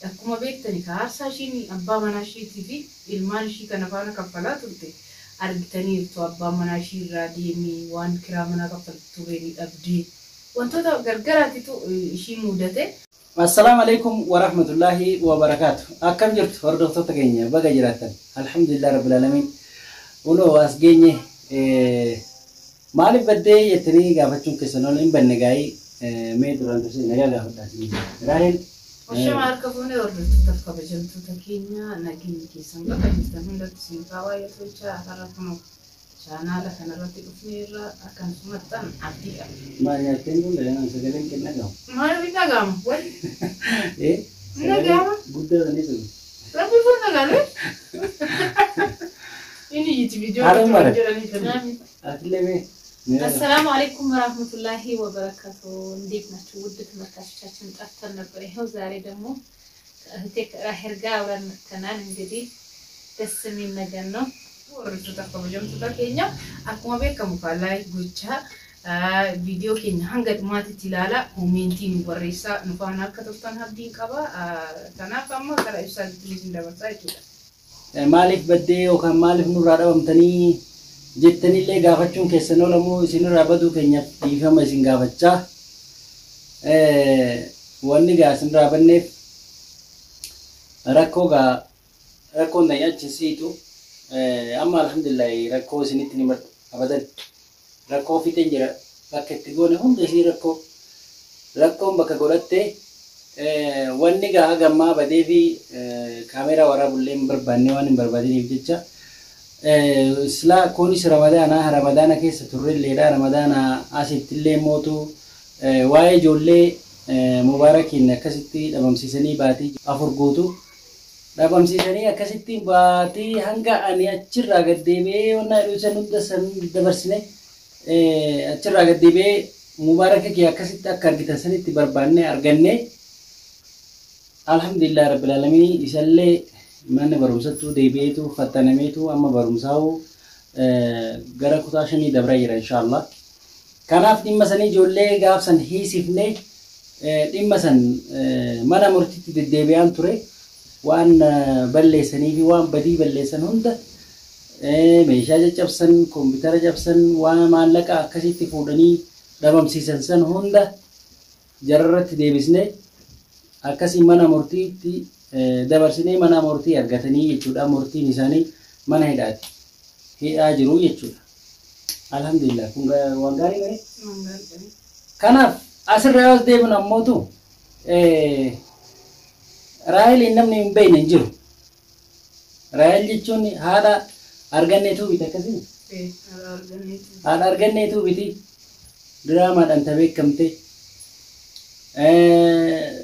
Akkuma beektani ka aarsaa ishiin abbaa manaa ishiitii fi ilmaan ishii kana faana kaffalaa turte argitaniirtu. Abbaan manaa ishii irraa deemee waan kiraa manaa kaffaltu turee ni dhabdee. Wantoota gargaraatitu ishii muudate. Assalaamu Aleykum Warahmatullaahi Wabarakaatu. Akkam jirtu hordoftoota keenya baga jiraattan. Alhamdulillah Rabbil Alamiin. Kunoo as geenye maaliif baddee jettanii gaafachuun keessan oolu hin banne gaa'ii mee duraan dursee nagaa gaafadhaa isin. Raahel. Ashama harka fuunee hordoftoota fi kabajamtoota keenya nageenyi keessan bakka jirtan hundatti isiniif haa baay'atu jechaa har'a kunoo chaanaala kanarratti dhufneerra akka nu simattan abdii qabna. Maal nyaattee hin bulle sagaleen kee hin dhagahamu. Maaliif hin dhaga'amu? Wal Eh? hin dhaga'ama? Guddaa sanii sun. Rabbi kun dhaga'ame? Inni iyyiti viidiyoo Haadha irratti Mubarak. waan jedhanii tani. Atillee mee? Mee dhaga'a. አሰላሙ አለይኩም ወራህመቱላሂ ወበረካቱ። እንዴት ናችሁ ውድ ተመልካቾቻችን? ጠፍተን ነበር። ይኸው ዛሬ ደግሞ ከእህቴ ከራሄል ጋር አብረን መጥተናል። እንግዲህ ደስ የሚል ነገር ነው። Hordoftoota kabajamtoota keenya akkuma beekamu faallaa gochaa viidiyoo keenya hanga dhumaatitti ilaala koomentii nu barreessaa nu faana akka turtan abdiin qaba. Kanaaf amma karaa ibsaatti isin dabarsaa jechuudha. Maaliif baddee yookaan maaliif nurraa dhabamtanii jettanillee gaafachuun keessan oolamu isinirraa baduu keenyaaf dhiifama isin gaafachaa. Wanni gaa isinirraa banneef rakkoo gaa rakkoon tan achisiitu amma alhamdulillah rakkoo isinitti ni maddu abadan rakkoo fixeen jira bakka itti goone hunda isii rakkoo rakkoon bakka godhatte wanni gaa hagammaa badee fi kaameeraa waraabullee hin barbaanne waan hin barbaadiniif jecha silaa kunis ramadaana ramadaana keessa turrelleedha ramadaana asittillee mootu waa'ee ijoollee mubaarakiin akkasitti dhabamsiisanii baatii 4 guutuu dhabamsiisanii akkasitti baatii hanga ani achirraa gad deebi'ee wannaa jedhu san hunda san dabarsine achirraa gad deebi'ee mubaaraka kee akkasitti akka argitan sanitti barbaanne arganne alhamdulillah rabbil alamin isallee mana barumsattuu deebi'eetu fattanameetu amma barumsaa'u gara kutaa 5 dabraa jira inshaallah. Kanaaf dhimma sanii ijoollee gaaf san hiisifne dhimma san mana murtiitti deddeebi'aan ture waan balleessanii fi waan badii balleessan hunda meeshaa caccabsan, kompiitara cabsan, waan maallaqa akkasitti fuudhanii dhabamsiisan san hunda jararratti deebisne akkasii mana murtiitti dabarsinee mana murtii argatanii jechuudha. Murtiin isaanii mana hidhaati. Hidhaa jiru jechuudha. Alhamdulillah kun waan gaarii mire. Kanaaf asirraa yoo as deebinu ammootu Raaheliin namni hin beekne hin jiru. Raahel jechuun haadha arganneetuu biti akkasii. Haadha arganneetuu biti diraamaadhaan ta beekamte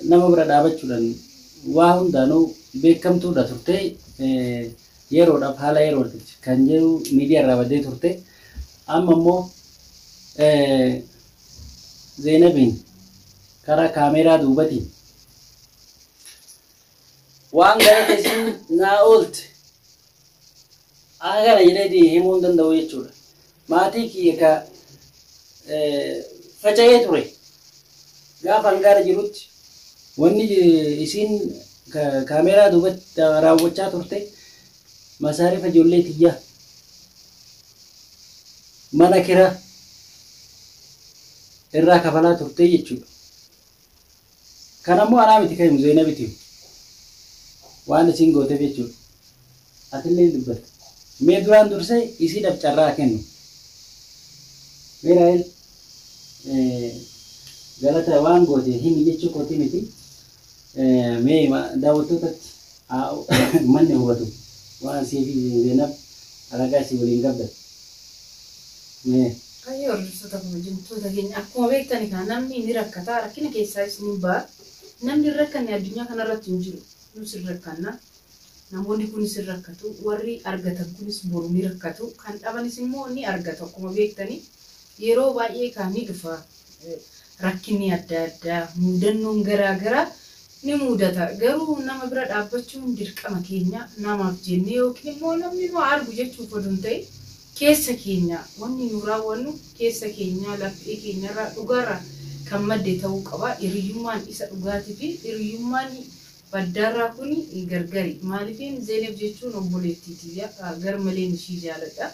nama bira dhaabachuudhaan waa hundaanuu beekamtuudha turte yeroodhaaf haala yerootiif kan jedhu miidiyaa irraa baddee turte. Amma immoo Zeenabiin karaa kaameeraa duubatiin waan galata isin naa oolte akkana jedhee himuu hin danda'u jechuudha. Maatii kiyya ka faca'ee ture gaafa hangaara jirutti wanni isiin kaameeraa duubatti raawwachaa turte masaarifa ijoollee tiyyaa mana kiraa irraa kafalaa turte jechuudha. Kanammoo anaa miti kan himu Zeenabiti waan isiin gooteef jechuudha. Atillee dubbatta. Mee duraan dursee isiidhaaf carraa kennu. Mee Raahel galata waan goote himi jechuu kooti miti. Mee daawwattootatti manni hubatu waan sii fi Zeenab alagaa isii waliin qabdan. Mee. Baay'ee hordoftoota kabajamtoota keenya akkuma beektani kan namni ni rakkata rakkina keessaas ni ba'a. Namni hin rakkanne addunyaa kanarratti hin jiru. Nus hin rakkanna. Namoonni kunis hin rakkatu. Warri argatan kunis boru ni rakkatu. Kan dhabanis immoo ni argatu akkuma beektani. Yeroo baay'ee kan ni dhufa rakkinni adda addaa mudannoon garaa garaa ni mudata. Garuu nama bira dhaabbachuun dirqama keenya namaaf jennee yookiin immoo namni nu argu jechuuf oduu hin ta'in keessa keenya wanni nu raawwannu keessa keenya laphee keenyarraa dhugaarraa kan madde ta'uu qaba. Hiriyyummaan isa dhugaatii fi hiriyyummaan Baddaarraa kun gargari. Maaliifin Zeeneb jechuun obboleettii tiyya, gar maleen ishii jaaladha.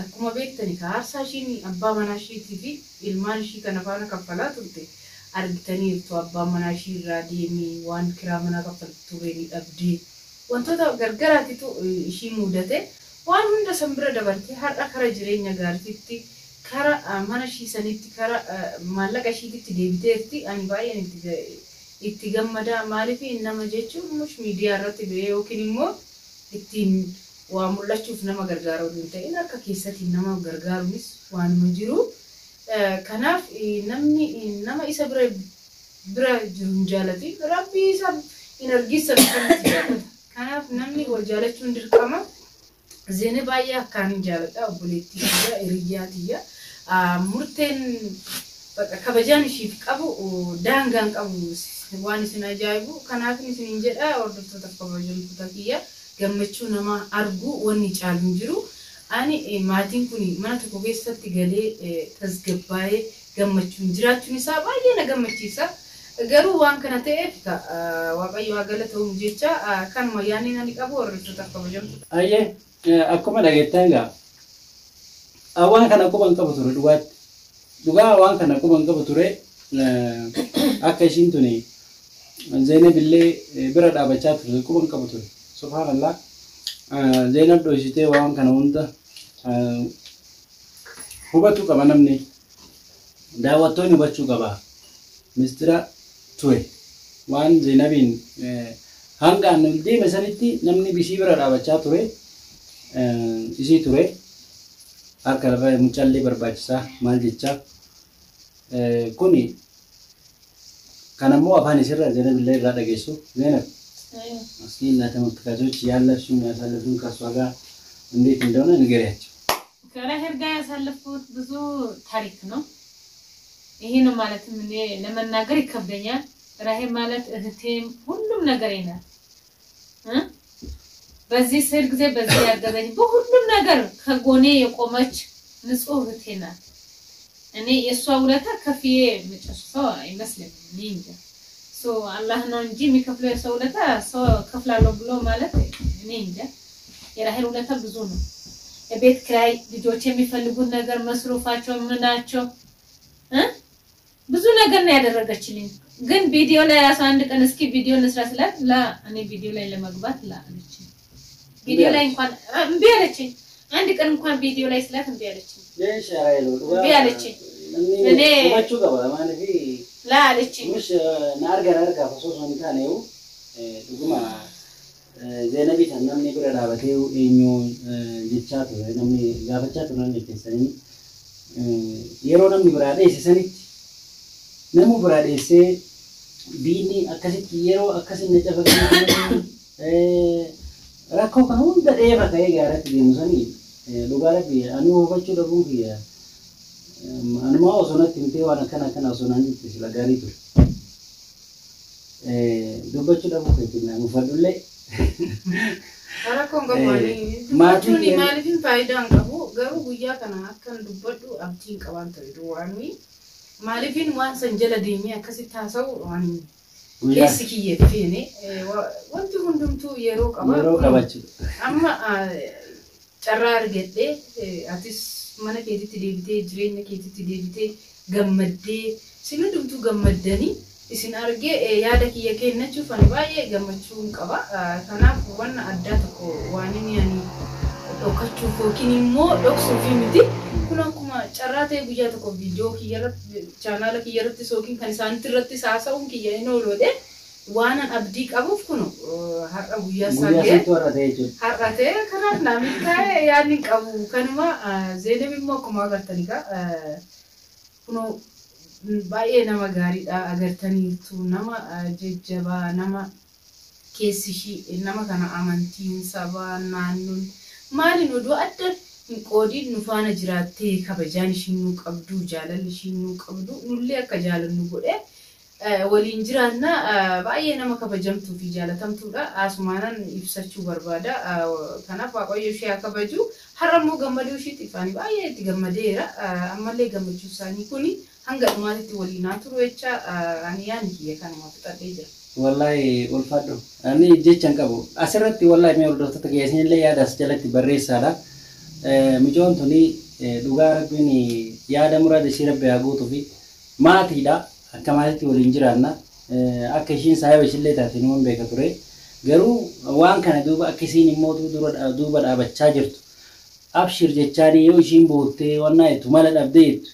Akkuma beektani ka aarsaa ishiin abbaa manaa ishiitii fi ilmaan ishii kana faana kaffalaa turte argitaniirtu. Abbaan manaa ishii irraa deemee waan kiraa manaa kaffaltu turee ni dhabdee. Wantoota gargaraatitu ishii mudate. Waan hunda san bira dabartee har'a kara jireenya gaariitti, kara mana ishii sanitti, kara maallaqa ishiititti deebiteerti. Ani baay'een itti gammada. Maaliif nama jechuun mush miidiyaa irratti ba'ee yookiin immoo ittiin waa mul'achuuf nama gargaara oduu hin ta'in, harka keessatiin nama gargaaruunis waanuma jiru. Kanaaf namni nama isa bira jiru hin jaalatin, Rabbii isa hin argisa kanatti jaalata. Kanaaf namni wal jaalachuun dirqama. Zeenee baay'ee akkaan hin jaaladha. Obboleettii tiyya, hiriyyaa tiyya. Murteen kabajaan ishiif qabu daangaan qabu, waan isin ajaa'ibu. Kanaaf isiniin jedha, hordoftootaaf kabajamtoota kiyya, gammachuu namaa argu wanni caalu hin jiru. Ani maatiin kun mana tokko keessatti galee tasgabbaa'ee gammachuun jiraachuun isaa baay'ee na gammachiisa. Garuu waan kana ta'eef Waaqayyo haa galatoomu jecha kanuma yaadni ani qabu, hordoftootaaf kabajamtoota. Ayyee, akkuma dhageettan egaa waan kana quba hin qabu ture dhugaatti. Dhugaa waan kana quba hin qabu ture, akka ishiin tuni Zeenab illee bira dhaabachaa turte quba hin qabu ture. Subhaanallah. Zeenab dhoysitee waan kana hunda hubachuu qaba namni. Daawwattoonni hubachuu qaba. Mistira ture. Waan Zeenabiin hanga an deeme sanitti namni bisii bira dhaabachaa ture. Isii ture. Harka lafa mucaallee barbaachisaa maal jechaa. Kuni kan ammoo afaan isirra Zeenab illee irraa dhageessu. Zeenab, እስኪ ለተመልካቾች ያለፍሽውን ያሳለፍሽውን ከእሷ ጋር እንዴት እንደሆነ ንገሪያቸው። ከራሄል ጋር ያሳለፍኩት ብዙ ታሪክ ነው። ይሄ ነው ማለትም እኔ ለመናገር ይከብደኛል። ራሄል ማለት እህቴም ሁሉም ነገሬ ናት። በዚህ ስል ጊዜ በዚህ ያገዘኝ፣ በሁሉም ነገር ከጎኔ የቆመች ንጹህ እህቴ ናት። እኔ የእሷ ውለታ ከፍዬ የምጨርሰው አይመስለኝም። እኔ እንጃ፣ so አላህ ነው እንጂ የሚከፍለው የሰው ውለታ፣ ሰው ከፍላለሁ ብሎ ማለት እኔ እንጃ። የራሄል ውለታ ብዙ ነው። የቤት ኪራይ፣ ልጆች የሚፈልጉት ነገር፣ መስሩፋቸው፣ ምናቸው ብዙ ነገር ነው ያደረገችልኝ። ግን ቪዲዮ ላይ ራሱ አንድ ቀን እስኪ ቪዲዮ እንስራ ስላት ላ፣ እኔ ቪዲዮ ላይ ለመግባት ላ አለችኝ። ቪዲዮ ላይ እንኳን እምቢ አለችኝ። አንድ ቀን እንኳን ቪዲዮ ላይ ስላት እምቢ አለችኝ። እምቢ አለችኝ። እኔ hubachuu qaba maaliif ላ አለችኝ። Mush na argan argaaf osoo hin taane dhuguma Zeenabii kan namni bira dhaabatee eenyu jechaa ture, namni gaafachaa turan keessanii, yeroo namni biraa dheesse sanitti, nama biraa dheessee diinni akkasitti yeroo akkasin na cafaqanii rakkoo kana hunda dheefa ka'ee gaaratti deemu sanii, dhugaa Rabbi anuu hubachuu dhabuun kiyya, anumaa osoo natti himtee waan akkana akkana osoo naan jette sila gaarii ture. Dubbachuu dhabuu keetiin naan uffadhullee. Rakkoon qabu ani dubbachuun maaliifin faayidaa hin qabu, garuu guyyaa kana akkan dubbadhu abdiin qabaan ture duwwaanni. Maaliifin waan san jala deemee akkasitti haasa'u waan keessi kiyya feene, wanti hundumtuu yeroo qaba. Yeroo qabachuu. Amma carraa argadhee atis mana keetitti deebitee, jireenya keetitti deebitee, gammaddee, isin hundumtuu gammaddanii isin argee yaada kiyya kennachuuf ani baay'ee gammachuun qaba. Kanaaf wanna addaa tokko waan inni ani dhokachuuf yookiin immoo dhoksuufi miti. Kun akkuma carraa ta'e guyyaa tokko viidiyoo kiyyarratti, chaanaala kiyyarrattis yookiin kan isaanitti irrattis haasa'uun kiyya inni ooludha. Waanan abdii qabuuf kun har'a guyyaa isaa Guyyaa ga'e. sanatti warra ta'e jechuudha. Har'a ta'e, kanaaf naa milkaa'e yaadni hin qabu. Kanuma Zeenab immoo akkuma agartanii kunoo baay'ee nama gaariidha, agartaniirtu, nama jajjabaa, nama keessi ishii nama kana amantiin, sabaa, naannoon maaliin oduu adda hin qoodiin nu faana jiraattee, kabajaan ishiin nuu qabdu, jaalalli ishiin nuu qabdu, nullee akka jaalannu godhee waliin jiraanna, baay'ee nama kabajamtuu fi jaalatamtuudha. Asumaanan ibsachuu barbaada. Kanaaf Waaqayyo ishee haa kabaju. Har'a immoo gammaduu ishiitiif ani baay'ee itti gammadeera. Ammallee gammachuu isaanii kuni hanga dhumaatitti waliin haa turu jecha ani yaadni kiyya kanuma fixadhee jira. Wallahi ulfaadhu. Ani jecha hin qabu. Asirratti wallahi mee hordoftoota keessanillee yaada as jalatti barreessaadha. Micoon tuni dhugaa rabbiin yaada muraada ishii rabbi haa guutuu fi maatiidha. Akka maatiitti waliin jiraanna. Akka ishiin saahiba ishillee taate numan beeka ture. Garuu waan kana duuba akka isiin immoo dura duuba dhaabachaa jirtu. Abshir jechaanii yoo ishiin boottee wannaa jettu mala dhabdee jettu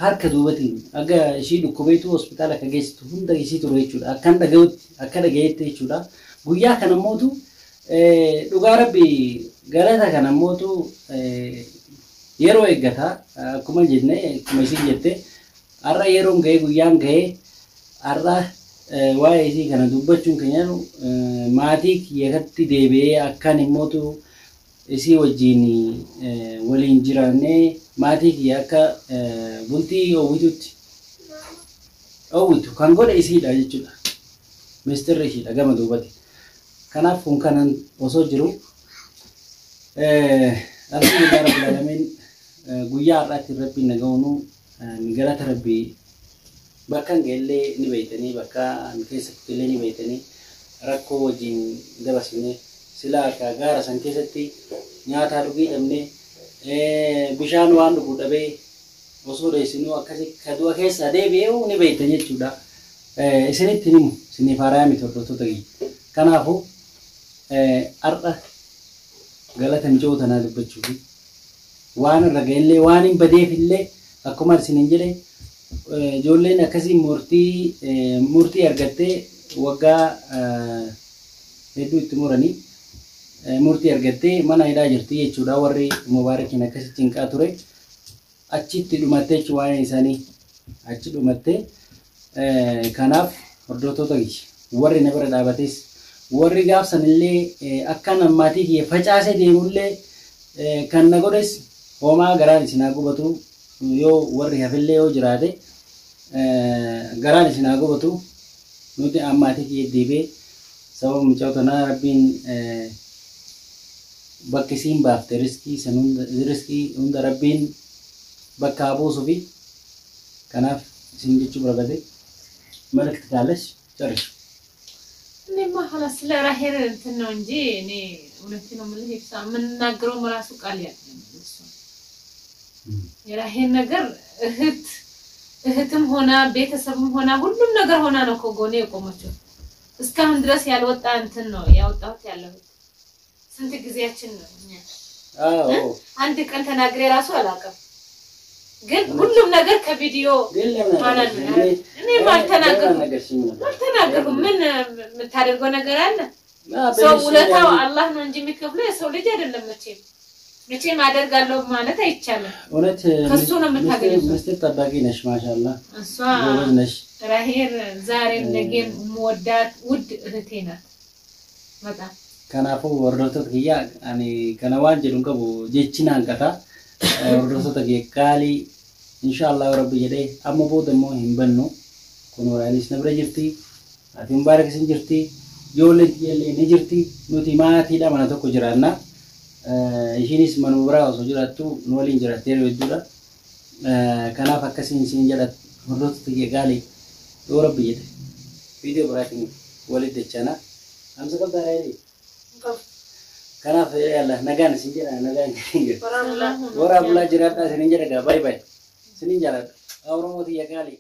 harka duubatiin aga ishii dhukkubeetu hospitaala akka geessitu hunda ishii ture jechuudha. Akkan dhaga'utti akka dhaga'etti jechuudha. Guyyaa kana mootu dhugaa rabbi galata kana mootu yeroo eeggata akkuma jenne akkuma isiin jette har'a yeroon ga'ee guyyaan ga'ee har'a waa'ee isii kana dubbachuun keenya maatii kiyyatti deebi'ee akkan immootu isii wajjin waliin jiraannee maatii kiyya akka bultii oowwitutti oowwitu kan godhe isiidha jechuudha. Ministeerri ishiidha gama duubati. Kanaaf kun kanan osoo jiru alhamdulillah rabbil alamin guyyaa har'aatti rabbiin naga'uunu galata rabbii bakka hin ga'ellee ni beeytanii bakka hin keessatti illee ni beeytanii rakkoo wajjin dabarsine silaa akka gaara san keessatti nyaataa dhugii dhabne bishaan waan dhuguu dhabee osoo dheessinuu akkasi ka du'a keessaa deebi'ee ni beeytan jechuudha. Isinitti himu isiniif haaraa miti hordoftoota kiyya. Kanaafuu har'a galata mijoo tanaa dubbachuufi waan irra ga'ellee waan hin badeefillee akkuma isiniin jedhe ijoolleen akkasii murtii argattee waggaa hedduu itti muranii murtii argattee mana hidhaa jirti jechuudha. Warri Mubaarakiin akkasii cinqaa ture achitti dhumattee jechuudha waa'ee isaanii achi dhumattee. Kanaaf hordoftoota kiyya warri na bira dhaabates warri gaafsanillee akka maatii kiyya facaasee deemullee kan na godhes homaa garaan isin haa gubatu yoo warri hafillee yoo jiraate garaan isin haa gubatu nuti maatii kiyya deebi'ee sababa mucaa tanaa rabbiin bakka isiin baafte riskii san hunda riskii hunda rabbiin bakka haa buusuufi kanaaf isin jechuu barbaade መልእክት ካለሽ ጨርሽ። እኔማ ኸላስ ስለ ራሄል እንትን ነው እንጂ እኔ እውነቴን ነው የምልህ ይብሳ የምናገረውም ራሱ ቃል ያለኝ እሱ የራሄል ነገር እህት እህትም ሆና ቤተሰብም ሆና ሁሉም ነገር ሆና ነው ከጎኔ የቆመችው። እስካሁን ድረስ ያልወጣ እንትን ነው ያወጣሁት ያለሁት። ስንት ጊዜያችን ነው እኛ አዎ አንድ ቀን ተናግሬ ራሱ አላውቅም። ግን ሁሉም ነገር ከቪዲዮ ግን ለምን ማለት ነው። እኔም አልተናገርኩም አልተናገርኩም። ምን የምታደርገው ነገር አለ? ሰው ውለታው አላህ ነው እንጂ የሚከፍለው የሰው ልጅ አይደለም። መቼም መቼም አደርጋለሁ ማለት አይቻልም። እውነት ከሱ ነው የምታገኘው። ምስጢር ጠባቂ ነሽ፣ ማሻአላህ እሷ ጎበዝ ነሽ። ራሄል ዛሬም ነገም የምወዳት ውድ እህቴ ናት በጣም። Kanaafuu hordoftoota kiyya ani kana waan jedhu hin qabu jechi naan qata. Hordoftoota kiyya qaalii inshaallah rabbi jedhee amma booda immoo hin bannu. Kun waraanis na bira jirti. Ati Mubaarak isin jirti. Ijoolleen kiyyallee ni jirti. Nuti maatiidha mana tokko jiraanna. Ishiinis manuma biraa osoo jiraattu nu waliin jiraatti yeroo hedduudha. Kanaaf akkasiin isin jedha hordoftoota kiyya qaalii yoo rabbi jedhe viidiyoo biraatiin walitti dachana. Hamsa qabdaa Raayilii? Kanaaf yalla nagaan isin jedha nagaan isin jedha. Waraabulaa. Waraabulaa jiraadhaa isinin jedha gaa baay baay. Isinin jaaladha. Oromoo tiyya qaalii.